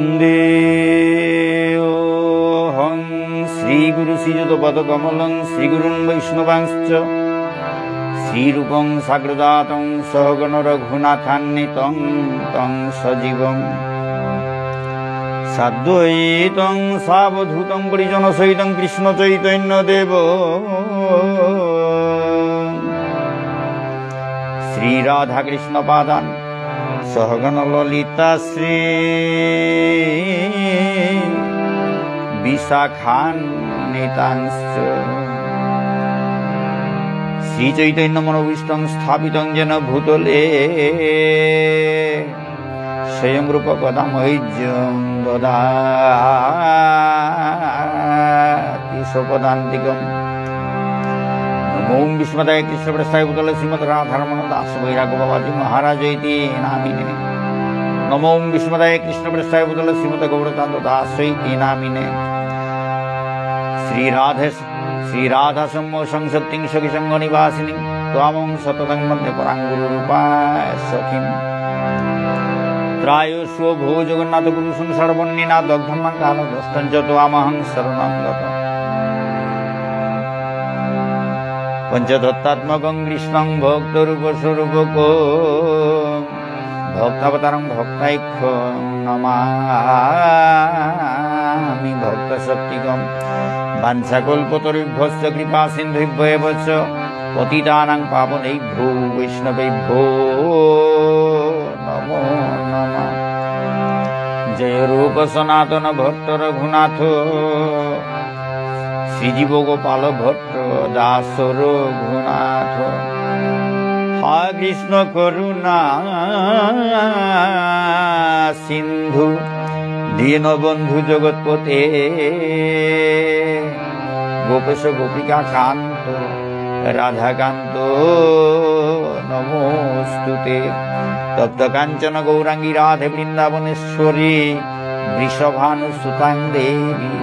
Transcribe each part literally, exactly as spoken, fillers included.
বন্দেহং শ্রীগুরু শ্রীযুতপদকমলং শ্রীগুরুন বৈষ্ণবাংশ্চ শ্রীরূপং সাগ্রজাতং সহগণ রঘুনাথান্বিতং তং সজীবং সাদ্বৈতং সাবধূতং পরিজনসহিতং কৃষ্ণচৈতন্যদেব শ্রীরাধাকৃষ্ণপাদান সহগণ ললিতা শ্রীবিশাখান্বিতাংশ্চ। শ্রীচৈতন্যমনোভীষ্টং স্থাপিতং যেন ভূতলে স্বয়ং রূপ কদা মহ্যং দদাতি স্বপদান্তিকম। নমো ওঁ বিষ্ণুপাদায় কৃষ্ণপ্রেষ্ঠায় ভূতলে শ্রীমদ্ রাধারমণ দাস বৈরাগ্য বাবাজি মহারাজ ইতি নামিনে। নমো ওঁ বিষ্ণুপাদায় কৃষ্ণপ্রেষ্ঠায় ভূতলে শ্রীমদ্ গৌরচন্দ্র দাস ইতি নামিনে। শ্রীরাধে শ্রীরাধাসম্য সংসক্তিং সখী সঙ্গ নিবাসিনী ত্বামহং সততং বন্দে পরাং গুরুরূপা সখীম। ত্রায়স্ব ভো জগন্নাথ গুরু সংসারবহ্নিনা দগ্ধং মাং কালদষ্টঞ্চ ত্বামহং শরণং গতঃ। পঞ্চতত্ত্বাত্মকং কৃষ্ণং ভক্তরূপস্বরূপকম। ভক্তাবতারং ভক্তাখ্যং নমামি ভক্তশক্তিকম। বাঞ্ছাকল্পতরুভ্যশ্চ কৃপাসিন্ধুভ্য এব চ। পতিতানাং পাবনেভ্যো বৈষ্ণবেভ্যো নমো নমঃ। জয় রূপ সনাতন ভট্ট রঘুনাথ। শ্রীজীব গোপাল ভট্ট দাস রঘুনাথ। হা কৃষ্ণ করুণা সিন্ধু দীনবন্ধু জগৎপতে। গোপেশ গোপিকা কান্ত রাধাকান্ত নমোস্তুতে। তপ্ত কাঞ্চন গৌরাঙ্গী রাধে বৃন্দাবনেশ্বরী। বৃষভানুসুতাং দেবী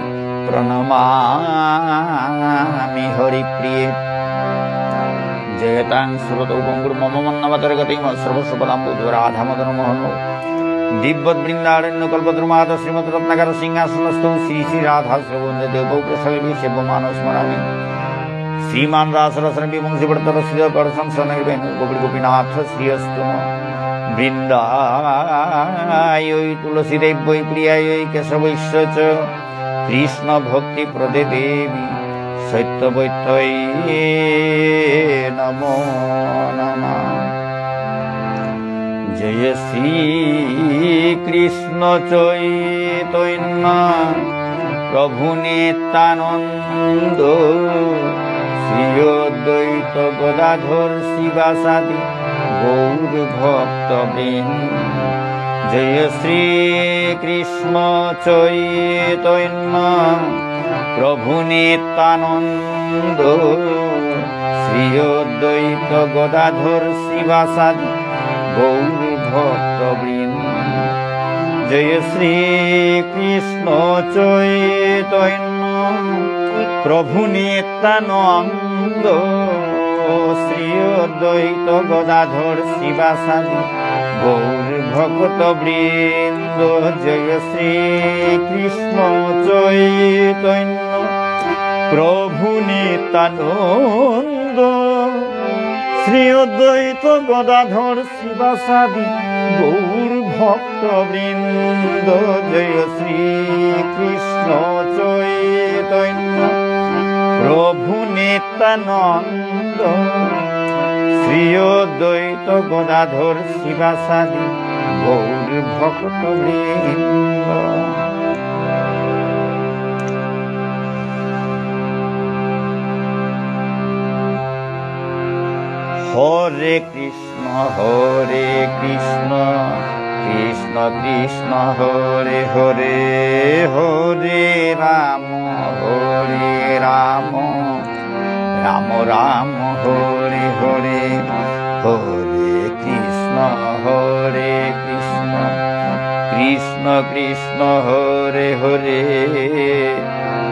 প্রণমামি হরিপ্রিয়ে। জয়তাং সুরতৌ পঙ্গোর্মম মন্দমতের্গতী মৎসর্বস্বপদাম্ভোজৌ রাধামদনমোহনৌ। দীব্যদ্বৃন্দারণ্য কল্পদ্রুমাধঃ শ্রীমদ্রত্নাগার সিংহাসনস্থৌ শ্রী শ্রী রাধা শ্রীবন্দে দেবৌ প্রেষ্ঠালীভিঃ সেব্যমানৌ স্মরামি। শ্রীমান্ রাসরসারম্ভী বংশীবটতটস্থিতঃ কর্ষন্ বেণুস্বনৈর্গোপী গোপীনাথঃ শ্রিয়েঽস্তু নঃ। বৃন্দায়ৈ তুলসীদেব্যৈ প্রিয়ায়ৈ কেশবস্য চ। কৃষ্ণভক্তিপ্রদে দেবী সত্যবত্যৈ নমো নমঃ। জয় শ্রী কৃষ্ণ চৈতন্য প্রভু নিত্যানন্দ শ্রী অদ্বৈত গদাধর শ্রীবাসাদি গৌর ভক্তবৃন্দ। জয় শ্রী কৃষ্ণ চৈতন্য প্রভু নিত্যানন্দ শ্রী অদ্বৈত গদাধর শ্রীবাসাদি গৌর ভক্তবৃন্দ। জয় শ্রী কৃষ্ণ চৈতন্য প্রভু নিত্যানন্দ শ্রী অদ্বৈত গদাধর শ্রীবাসাদি গৌর ভক্তবৃন্দ। জয় শ্রী কৃষ্ণ চৈতন্য প্রভু নিত্যানন্দ শ্রী অদ্বৈত গদাধর শ্রীবাসাদি গৌর ভক্তবৃন্দ। জয় শ্রী কৃষ্ণ চৈতন্য প্রভু নিত্যানন্দ শ্রী অদ্বৈত গদাধর শ্রীবাসাদি গৌর ভক্তবৃন্দ। হরে কৃষ্ণ হরে কৃষ্ণ কৃষ্ণ কৃষ্ণ হরে হরে, হরে রাম হরে রাম রাম রাম হরে হরে, হরে কৃষ্ণ হরে কৃষ্ণ কৃষ্ণ কৃষ্ণ হরে হরে,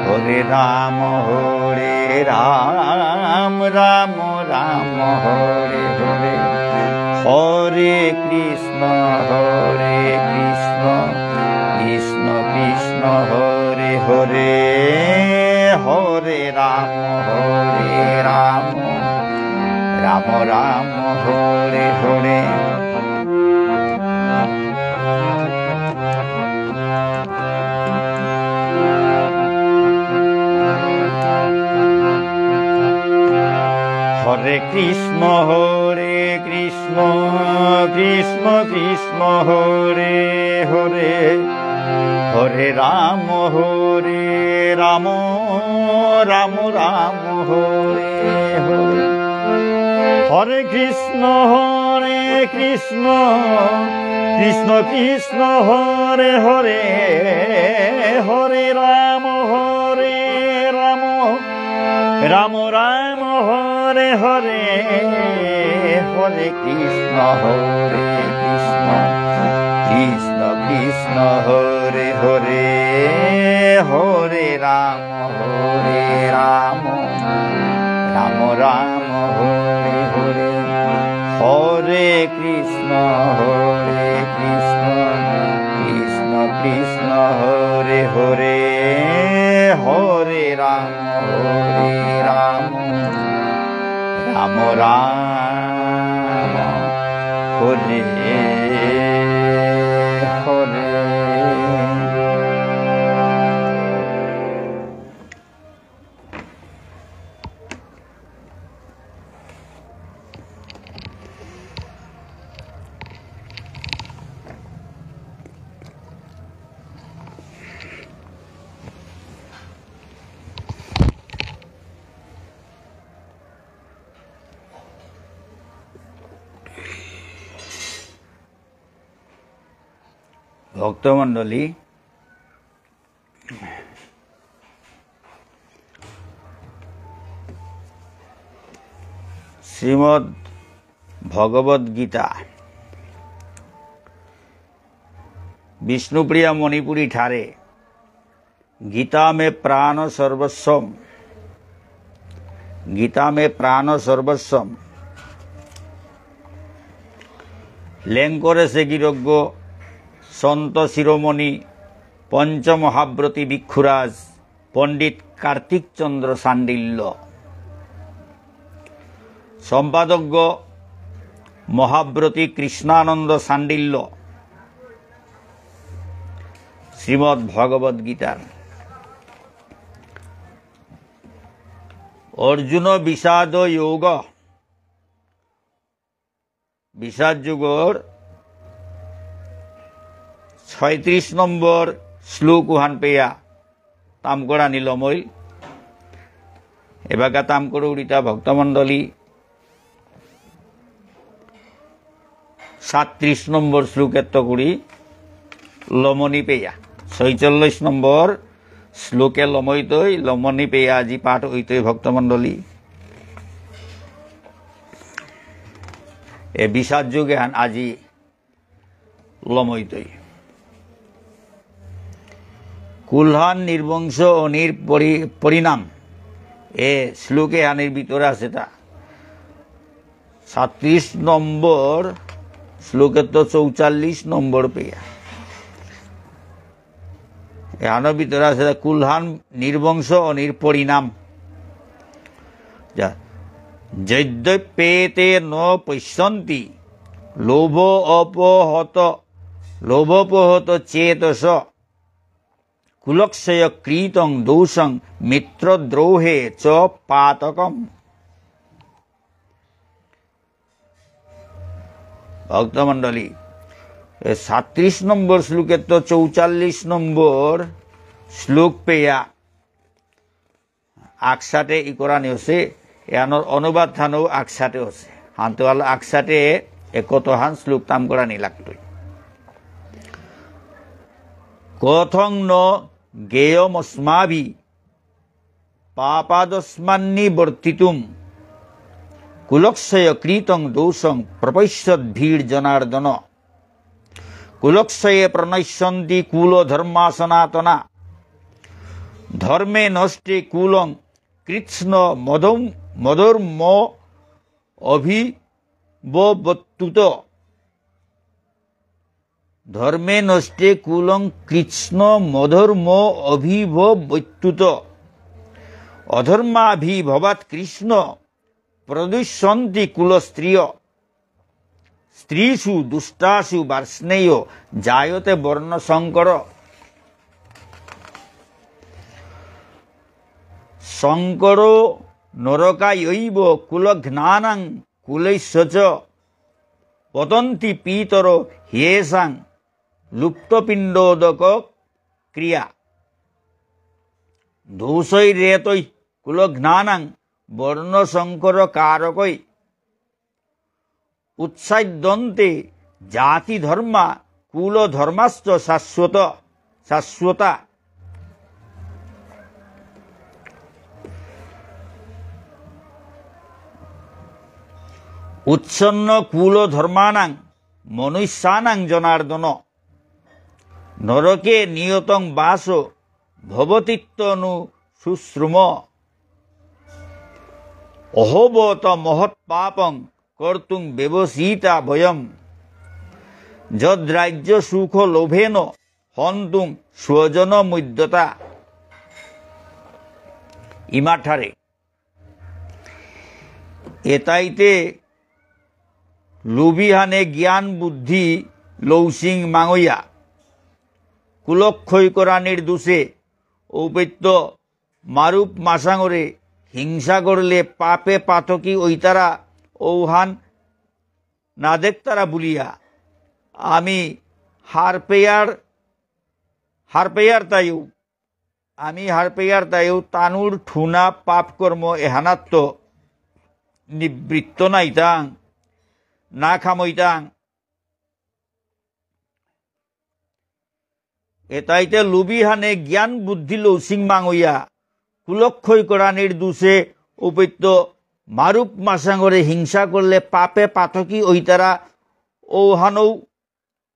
হরে রাম হরে রাম রাম রাম হরে হরে, হরে কৃষ্ণ হরে কৃষ্ণ কৃষ্ণ হরে হরে, হরে রাম, হরে রাম, রাম রাম, হরে হরে। হরে কৃষ্ণ, হরে কৃষ্ণ, কৃষ্ণ কৃষ্ণ, হরে হরে, হরে রাম, হরে রাম, রাম রাম, হরে হরে। হরে কৃষ্ণ, হরে কৃষ্ণ, কৃষ্ণ কৃষ্ণ, হরে হরে, হরে রাম, হরে রাম, রাম রাম, হরে হরে, হরে কৃষ্ণ, হরে কৃষ্ণ, কৃষ্ণ কৃষ্ণ, হরে হরে, হরে রাম, হরে রাম, রাম রাম, হরে হরে। হরে কৃষ্ণ, হরে কৃষ্ণ, কৃষ্ণ কৃষ্ণ, হরে হরে, হরে রাম, হরে রাম, রাম রাম, হরে হরে। ভক্তমণ্ডলী, শ্রীমদ্ ভগবদ্ গীতা, বিষ্ণুপ্রিয়া মণিপুরী ঠারে গীতা মে প্রাণ সর্বস্বম, গীতা মে প্রাণ সর্বস্বম। লেংকরেসে গিরকগ সন্ত শিরোমণি পঞ্চমহাব্রতী ভিক্ষুরাজ পণ্ডিত কার্তিক চন্দ্র শাণ্ডিল্য। সম্পাদকগ মহাব্রতী কৃষ্ণানন্দ শাণ্ডিল্য। শ্রীমদ্ ভগবদ্ গীতার অর্জুন বিষাদ যোগ, বিষাদ যোগর ছয়ত্রিশ নম্বর শ্লোক উহান পেয়া তাম করানি লমইল। এবাকা তাম করুরিতা ভক্তমণ্ডলী। সাতত্রিশ নম্বর শ্লোকেত্ত করি লমনি পেয়া। ছয়চল্লিশ নম্বর শ্লোকে লমইতই, লমনি পেয়া আজি পাঠ হইতই ভক্তমণ্ডলী। এ বিষাদ যোগ এহান আজি লমইতই। কুলহান নির্বংশ অনির পরি-, পরিণাম। এ শ্লোক এহানির ভিতরে আছে তা। সাতত্রিশ নম্বর শ্লোকেত্ত চৌচল্লিশ নম্বর পেয়া। এহানর ভিতরে আছে কুলহান নির্বংশ অনির পরিণাম। যা, যদ্যপ্যেতে ন পশ্যন্তি লোভ অপহত, লোভোপহত চেতস, কুলক্ষয় কৃতং দোষং মিত্রদ্রোহে চ পাতকম। ভক্তমণ্ডলী, এ সাতত্রিশ নম্বর শ্লোকেত্ত চৌচল্লিশ নম্বর শ্লোক পেয়া আকসাতে ইকরানি হসে, এহানর অনুবাদ হানও আকসাতে হসে। হানতে হলে আকসাতে একত হান শ্লোক তাম করানি লাগতই। কথং ন জ্ঞেয়মস্মাভি পাপাদস্মান্নিবর্তিতুম। কুলক্ষয় কৃতং দোষং প্রপশ্যদ্ভির্জনার্দন। কুলক্ষয়ে প্রণশ্যন্তি কুলধর্মা সনাতনা। ধর্মে নষ্টে কুলং কৃৎস্ন মদম-, মদর্ম অভিববত্যুত। ধর্মে নষ্টে কুলং কৃৎস্ন মধর্ম অভিভবত্যুত। অধর্মাভিভবাৎ কৃৎস্ন প্রদুষ্যন্তি কুলস্ত্রিয়। স্ত্রীষু দুষ্টাসু বার্ষ্ণেয় জায়তে বর্ণসঙ্কর। সঙ্করো নরকায়ৈব কুলঘ্নানাং কুলস্য চ। পতন্তি পিতরো হ্যেষাং লুপ্তপিণ্ডোদকক্রিয়া। দোষৈরেতৈঃ কুলঘ্নানাং বর্ণসঙ্করকারকৈঃ। উৎসাদ্যন্তে জাতিধর্মা কুলধর্মাশ্চ শাশ্বত, শাশ্বতা। উৎসন্নকুলধর্মাণাং মনুষ্যাণাং জনার্দন। নরকে নিয়তং বাস ভবতীত্যনুশুশ্রুম। অহোবত মহৎ পাপং কর্তুং ব্যবসিতা বয়ম। যদ্রাজ্য সুখ লোভেন হন্তুং স্বজন মুদ্যতা। ইমাঠারে এতাইতে লুবিহানে জ্ঞান বুদ্ধি লৌসিং মাঙইয়া। কুলক্ষয় করানির দোষে ঔপেত্য মারুপ মাসাঙরে হিংসা করলে পাপে পাতকি ঐতারা ঔহান না দেখতারা বুলিয়া। আমি হারপেয়ার, হারপেয়ার তাইও আমি হারপেয়ার তাইও তানুর ঠুনা পাপ কর্ম এহানাত্ত নিবৃত্ত নাইতাং, না খামইতাং। এতাইতে লুবিহানে জ্ঞান বুদ্ধি লৌসিং মাঙইয়া, কুলক্ষয় করানির দোষে উপৈত্য মারুপ মাসাঙরে হিংসা করলে পাপে পাতকি ঐতারা ঔহানৌ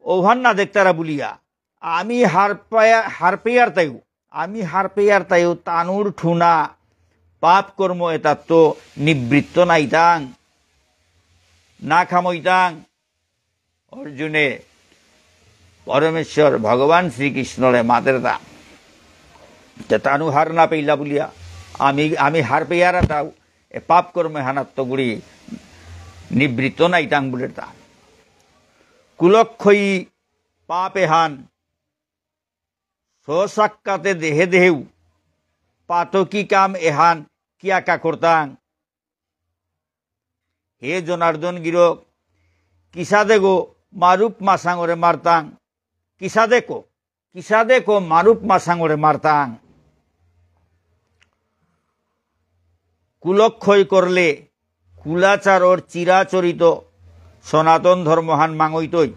ঔহান না দেখতারা বুলিয়া, আমি হারপায়া-, হারপেয়ার তাইও, আমি হারপেয়ার তাইও তানুর ঠুনা পাপ কর্ম এতাত্ত নিবৃত্ত নাইতাং, না খামইতাং। অর্জুনে পরমেশ্বর ভগবান শ্রীকৃষ্ণরে মাতেরতা, তে তানু হার না পেইলা বুলিয়া, আমি, আমি হারপেয়ার তাও, এ পাপ কর্ম হানাত্ত গুড়ি নিবৃত্ত নাইতাং বুলেরতা। কুলক্ষয়ী পাপ এহান, স্বসাক্ষাতে দেহে দেহেউ, পাতকী কাম এহান কিয়া কা করতাং? হে জনার্দন গিরক, কিসাদে গো মারুপ মাসাঙরে মারতাং? কিসাদে কো, কিসাদে কো মারুপ মাসাঙরে মারতাং? কুলক্ষয় করলে কুলাচারর চিরাচরিত সনাতন ধর্মহান মাঙইতই।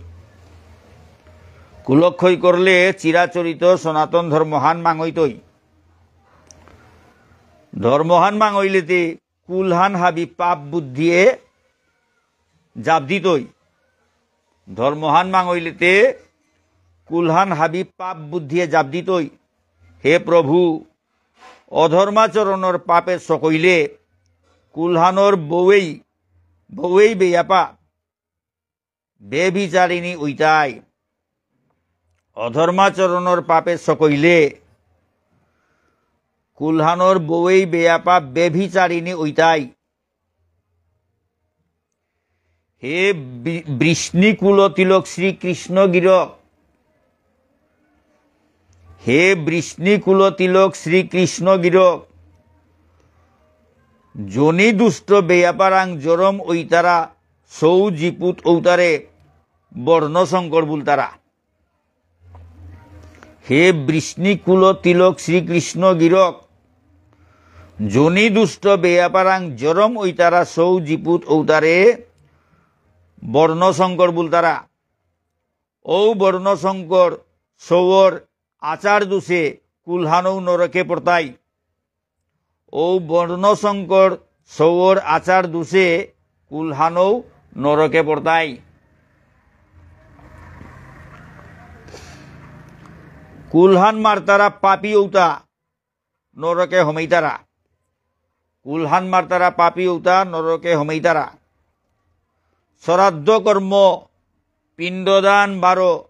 কুলক্ষয় করলে চিরাচরিত সনাতন ধর্মহান মাঙইতই। ধর্মহান মাঙইলেতে কুলহান হাবি পাপ বুদ্ধিয়ে জাপ দিতই। ধর্মহান মাঙইলেতে কুলহান হাবি পাপ বুদ্ধিয়ে জাপ দিতই। হে প্রভু, অধর্মাচরণর পাপে সকইলে কুলহানর বউয়েই, বউয়েই বেয়াপা বেভিচারিণী উইতাই। অধর্মাচরণর পাপে সকইলে কুলহানর বউয়েই বেয়াপা বেভিচারিণী উইতাই। হে বি-, বৃষ্ণিকুল তিলক শ্রীকৃষ্ণ গিরক, হে বৃষ্ণিকুল তিলক শ্রীকৃষ্ণ গিরক, যোনি দুষ্ট বেয়াপারাং জরম ঐতারা সৌ জিপুত ঔতারে বর্ণশঙ্কর বুলতারা। হে বৃষ্ণিকুল তিলক শ্রীকৃষ্ণ গিরক, যোনি দুষ্ট বেয়াপারাং জরম ঐতারা সৌ জিপুত ঔতারে বর্ণশঙ্কর বুলতারা। ঔ বর্ণশঙ্কর সৌর আচার দোষে কুলহানৌ নরকে পড়তাই। ঔ বর্ণশঙ্কর সৌর আচার দোষে কুলহানৌ নরকে পড়তাই। কুলহান মারতারা পাপী ঔতা নরকে হমেইতারা। কুলহান মারতারা পাপী ঔতা নরকে হমেইতারা। শ্রাদ্ধ কর্ম, পিণ্ডদান বারো,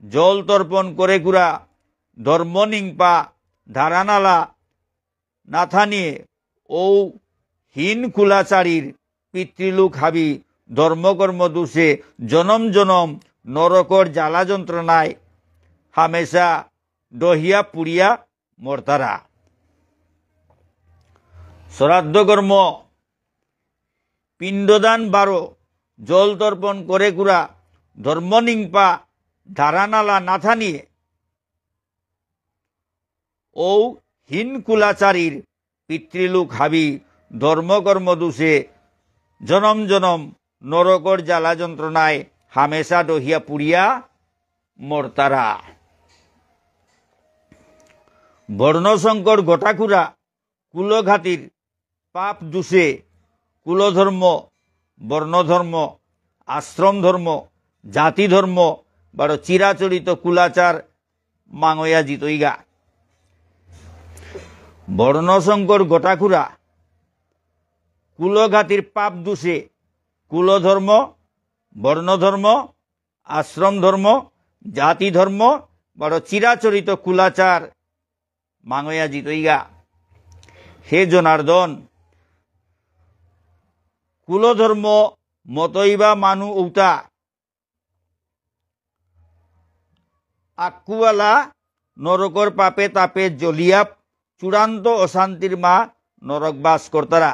জল তর্পণ করেকুরা ধর্ম নিংপা ধারানালা নাথানিয়ে ঔ হীন কুলাচারীর পিতৃলোক হাবি ধর্মকর্ম দোষে জনম জনম নরকর জ্বালা যন্ত্রণায় হামেশা ডহিয়া পুড়িয়া মরতারা। শ্রাদ্ধ কর্ম, পিণ্ডদান বারো, জল তর্পণ করেকুরা ধর্ম নিংপা ধারানালা নাথানিয়ে ঔ হীন কুলাচারীর পিতৃলোক হাবি ধর্মকর্ম দোষে জনম জনম নরকর জ্বালা যন্ত্রণায় হামেশা ডহিয়া পুড়িয়া মরতারা। বর্ণসংকর ঘটাকুরা কুলঘাতির পাপ দোষে কুলধর্ম, বর্ণধর্ম, আশ্রম ধর্ম, জাতি ধর্ম, বারো চিরাচরিত কুলাচার মাঙয়া জিতইগা। বর্ণসংকর ঘটাকুরা কুলঘাতির পাপ দোষে কুলধর্ম, বর্ণধর্ম, আশ্রম ধর্ম, জাতি ধর্ম, বারো চিরাচরিত কুলাচার মাঙয়া জিতইগা। হে জনার্দন, কুলধর্ম মতইবা মানু ঔতা আক্কুয়ালা নরকর পাপে তাপে জ্বলিয়া চূড়ান্ত অশান্তির মা নরকবাস করতারা।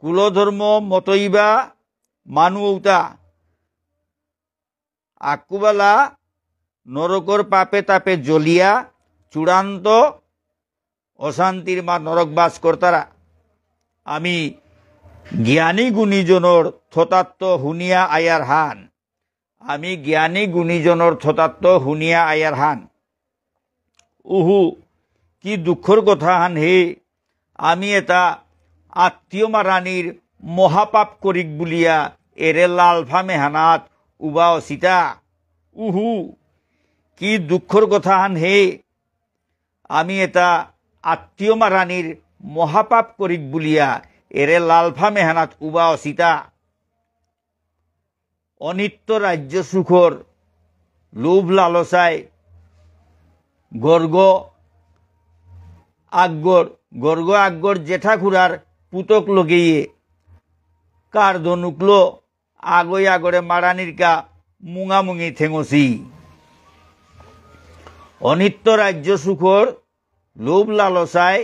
কুলধর্ম মতইবা মানু ঔতা আক্কুবালা নরকর পাপে তাপে জ্বলিয়া চূড়ান্ত অশান্তির মা নরকবাস করতারা। আমি জ্ঞানী গুণীজনর থতাত্ত হুনিয়া আয়ার হান। আমি জ্ঞানী গুণীজনর থতাত্ত হুনিয়া আয়ার হান। উহু, কি দুঃখর কথা হান হে। আমি এটা আত্মীয় মারানির মহাপাপ করিক বুলিয়া এরে লালফা মেহানাত উবা অসিতা। উহু, কি দুঃখর কথা হান হে। আমি এটা আত্মীয় মারানির মহাপাপ করিক বুলিয়া এরে লালফা মেহানাত উবা অসিতা। অনিত্য রাজ্য সুখর লোভ লালসায় গর্গ আগর, গর্গ আগর জেঠাখুড়ার পুতক লগেয়ে কার ধনুকলো আগই আগরে মারানিরকা মুঙামুঙি থেঙসি। অনিত্য রাজ্য সুখর লোভ লালসায়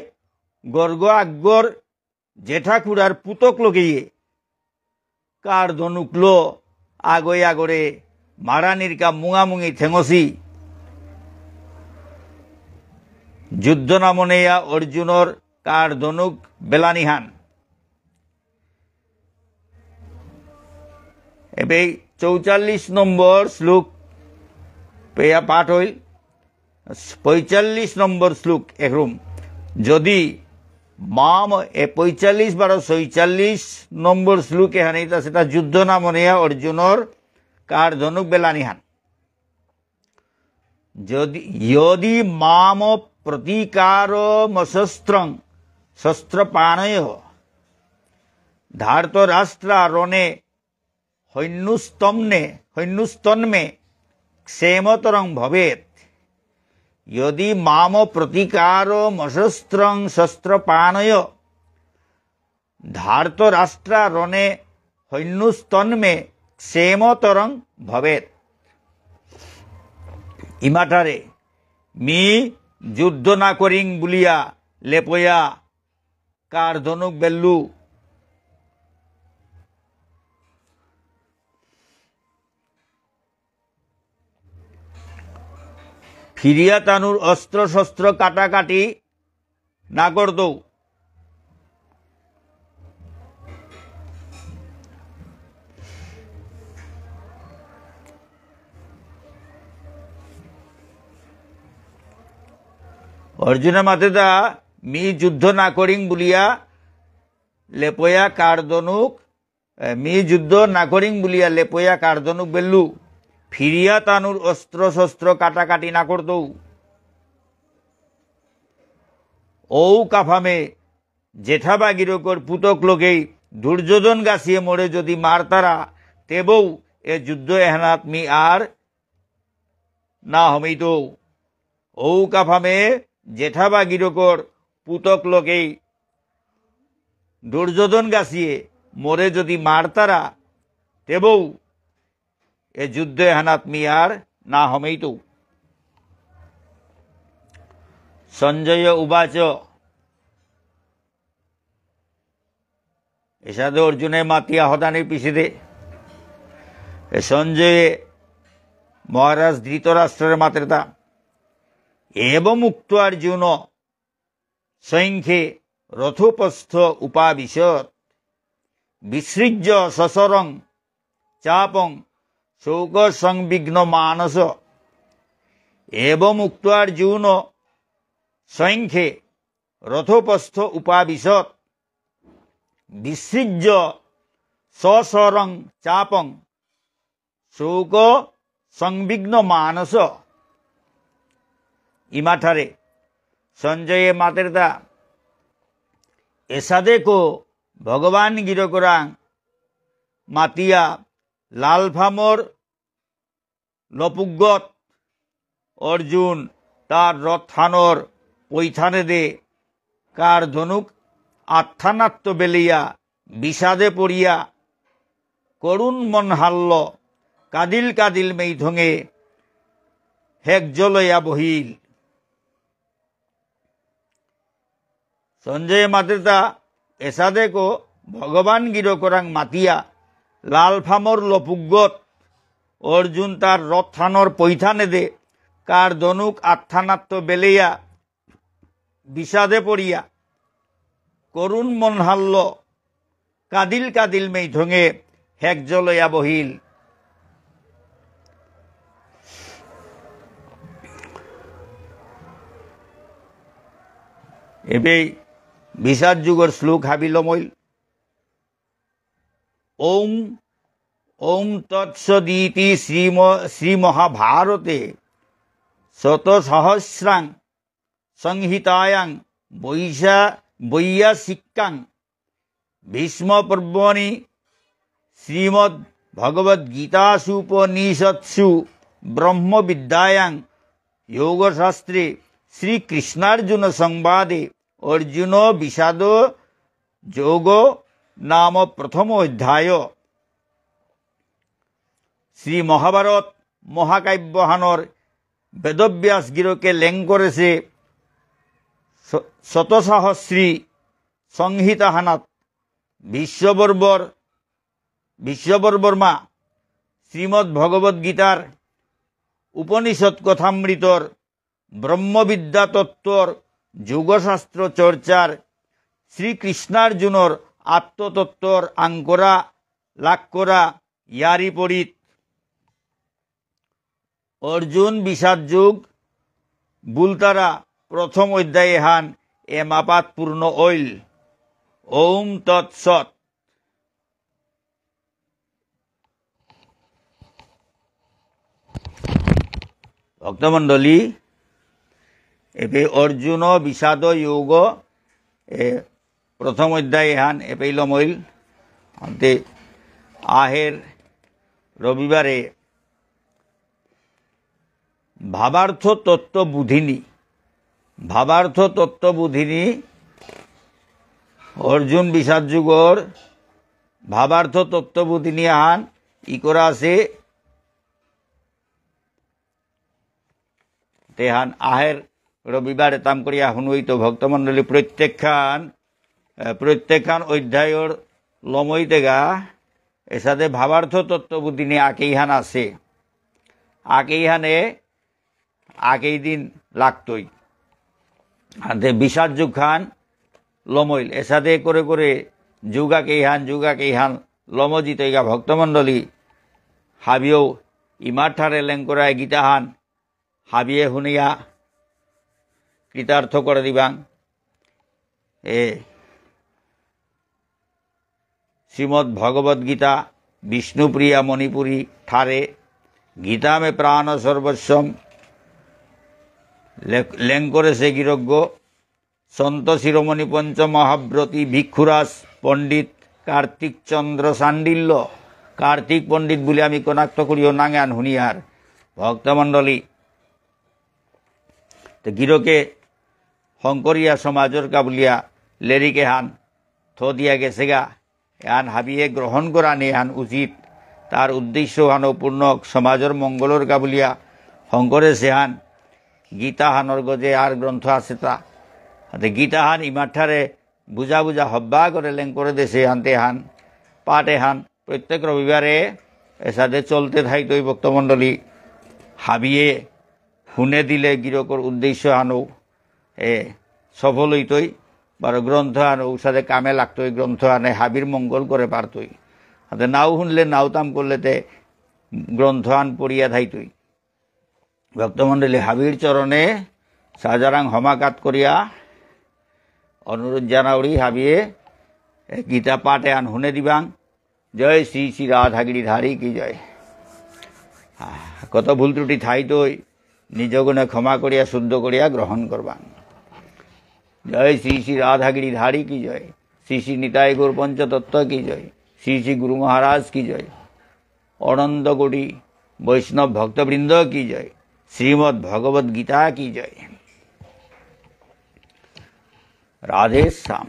গর্গ আগর জেঠাখুড়ার পুতক লগেয়ে কার ধনুকলো আগই আগরে মারানিরকা মুঙামুঙি থেঙসি। যুদ্ধ নামনেয়া অর্জুনর কার ধনুক বেলানিহান। এবে চৌচল্লিশ নম্বর শ্লোক পেয়া পাঠ হইল। পঁয়তাল্লিশ নম্বর শ্লোক এরুম। যদি মাম এ পঁয়তাল্লিশ বারো ছয়চল্লিশ নম্বর শ্লোক এহানিতা সেটা যুদ্ধ নামনেয়া অর্জুনর কার ধনুক বেলানিহান। যদি, যদি মাম প্রতীকারমশস্ত্রং শস্ত্রপাণয় ধার্তরাষ্ট্রা রণে হন্যুস্তম্নে, হন্যুস্তন্মে ক্ষেমতরং ভবেৎ। যদি মাম প্রতীকারমশস্ত্রং শস্ত্রপাণয় ধার্তরাষ্ট্রা রণে হন্যুস্তন্মে ক্ষেমতরং ভবেৎ। ইমাঠারে মি যুদ্ধ না করিং বুলিয়া লেপয়া কার ধনুক বেল্লু। ফিরিয়া তানুর অস্ত্র শস্ত্র কাটাকাটি না করতৌ। অর্জুনে মাতেতা, মি যুদ্ধ না করিং বুলিয়া লেপয়া কার ধনুক, এ, মি যুদ্ধ না করিং বুলিয়া লেপয়া কার ধনুক বেল্লু, ফিরিয়া তানুর অস্ত্র শস্ত্র কাটাকাটি না করতৌ। ঔ কাফামে জেঠা বাগিরকর পুতক লগেই দুর্যোধন গাছিয়ে মোরে যদি মারতারা, তেবৌ এ যুদ্ধ এহানাত মি আর না হমেইতৌ। ঔ কাফামে জেঠাবা গিরকর পুতক লোকেই দুর্যোধন গাছিয়ে মোরে যদি মারতারা, তেবৌ এ যুদ্ধ এহানাত মি আর না হমেইতৌ। সঞ্জয় উবাচ, এসাদে অর্জুনে মাতিয়া হদানির পিছেদে এ সঞ্জয়ে মহারাজ ধৃতরাষ্ট্ররে মাতেরতা। এবমুক্ত অর্জুন সংখ্যে রথোপস্থ উপাবিশৎ। বিসৃজ্য সশরং চাপং শোক সংবিগ্ন মানস। এবমুক্ত অর্জুন সংখ্যে রথোপস্থ উপাবিশৎ। বিসৃজ্য সশরং চাপং শোক সংবিগ্ন মানস। ইমাঠারে সঞ্জয়ে মাতেরতা, এসাদেকো ভগবান গিরকরাং মাতিয়া লালফামর লপুগত অর্জুন তার রথহানর পৈথানেদে কার ধনুক আত্থানাত্ত বেলিয়া বিষাদে পড়িয়া করুণ মনহাল্য কাদিল কাদিল মেইথঙে হেকজলয়া বহিল। সঞ্জয়ে মাতেরতা, এসাদেকো ভগবান গিরকরাং মাতিয়া লালফামর লপুগত অর্জুন তার রথহানর পৈথানেদে কার ধনুক আত্থানাত্ত বেলেয়া বিষাদে পড়িয়া করুণ মনহাল্য কাদিল কাদিল মেইথঙে হেকজলয়া বহিল। এবেই বিষাদ যোগর শ্লোক হাবি লমইল। ওম, ওম তৎসদিতি শ্রীম-, শ্রীমহাভারতে শতসহস্রাং সংহিতায়াং বৈশা-, বৈয়াসিক্যাং ভীষ্মপর্বণি শ্রীমদ্ভগবদ্গীতাসুপনিষৎসু ব্রহ্মবিদ্যায়াং যোগশাস্ত্রে শ্রীকৃষ্ণার্জুন সংবাদে অর্জুন বিষাদ যোগ নাম প্রথম অধ্যায়। শ্রী মহাভারত মহাকাব্যহানর বেদব্যাস গিরকে লেং করেসে শ-, শতসহস্রী সংহিতাহানাত বিশ্ববর্বর, বিশ্ববর্বর্মা শ্রীমদ্ভগবদ্গীতার উপনিষদ কথামৃতর ব্রহ্মবিদ্যা তত্ত্বর যোগশাস্ত্র চর্চার শ্রীকৃষ্ণার্জুনর আত্মতত্ত্বর আঙ্করা লাক্করা ইয়ারি পরিত। অর্জুন বিষাদ যোগ বুলতারা প্রথম অধ্যায় এহান এমাপাত পূর্ণ অইল। ওম তৎসৎ। ভক্তমণ্ডলী, এপে অর্জুন বিষাদ যোগ, এ, প্রথম অধ্যায় এহান এপেই লমইল। অন্তে আহের রবিবারে ভাবার্থ তত্ত্ব বোধিনী, ভাবার্থ তত্ত্ব বোধিনী, অর্জুন বিষাদ যোগর ভাবার্থ তত্ত্ব বোধিনী আহান ইকরা আছে। তেহান আহের রবিবারে তাম করিয়া হুনুইতো ভক্তমণ্ডলী প্রত্যেকখান, এ, প্রত্যেকখান অধ্যায়র লমইতেগা এসাদে ভাবার্থ তত্ত্ব বোধিনী আকেইহান আছে। আকেইহানে আকেই দিন লাগতই। আনতে বিষাদ যোগহান লমইল। এসাদে করে করে যোগ আকেইহান, যোগ আকেইহান লমজিতইগা ভক্তমণ্ডলী। হাবিও ইমার ঠারে লেংকরায় গীতাহান হাবিয়ে হুনিয়া কৃতার্থ করে দিবাং। এ শ্রীমদ্ ভগবদ গীতা বিষ্ণুপ্রিয়া মণিপুরী ঠারে গীতা মে প্রাণ সর্বস্বম লে-, লেংকরেসে গিরকগ সন্ত শিরোমণি পঞ্চ মহাব্রতী ভিক্ষুরাজ পণ্ডিত কার্তিক চন্দ্র শাণ্ডিল্য, কার্তিক পণ্ডিত বুলি আমি কনাক্ত করিও নাঙে আন হুনিয়ার। ভক্তমণ্ডলী, তো গিরকে হংকরিয়া সমাজর কা বুলিয়া লেরিক এহান থ দিয়া গেছেগা। এহান হাবিয়ে গ্রহণ করানি এহান উচিত। তার উদ্দেশ্য হানও পূর্ণ, সমাজর মঙ্গলর কা বুলিয়া হংকরেসে এহান। গীতা হানর গজে আর গ্রন্থ আছে তা। হাতে গীতা হান ইমাঠারে বুঝা বুঝা হব্বা করে লেং করে দেসে হানতে হান, পাঠ এহান প্রত্যেক রবিবারে এসাদে চলতে থাইতই ভক্তমণ্ডলী। হাবিয়ে হুনে দিলে গিরকর উদ্দেশ্য হানও এ সফল হইতই, বারো গ্রন্থ হান ঔসাদে কামে লাগতই, গ্রন্থ হানে হাবির মঙ্গল করে পারতই। হাতে নাও হুনলে, নাও তাম করলে তে গ্রন্থ হান পড়িয়া থাইতই। ভক্তমণ্ডলী, হাবির চরণে সাজারাং হমাকাত করিয়া অনুরোধ জানাউরি হাবিয়ে এ গীতা পাঠ এহান হুনে দিবাং। জয় শ্রী শ্রী রাধা গিরিধারী কি জয়। আহ, কত ভুল ত্রুটি থাইতই, নিজ গুণে ক্ষমা করিয়া শুদ্ধ করিয়া গ্রহণ করবাং। জয় শ্রী শ্রী রাধা গিরিধারী কি জয়। শ্রী শ্রী নিতাই গৌর পঞ্চতত্ত্ব কি জয়। শ্রী শ্রী গুরু মহারাজ কি জয়। অনন্ত কোটি বৈষ্ণব ভক্তবৃন্দ কি জয়। শ্রীমদ্ ভগবত গীতা কি জয়। রাধে শ্যাম।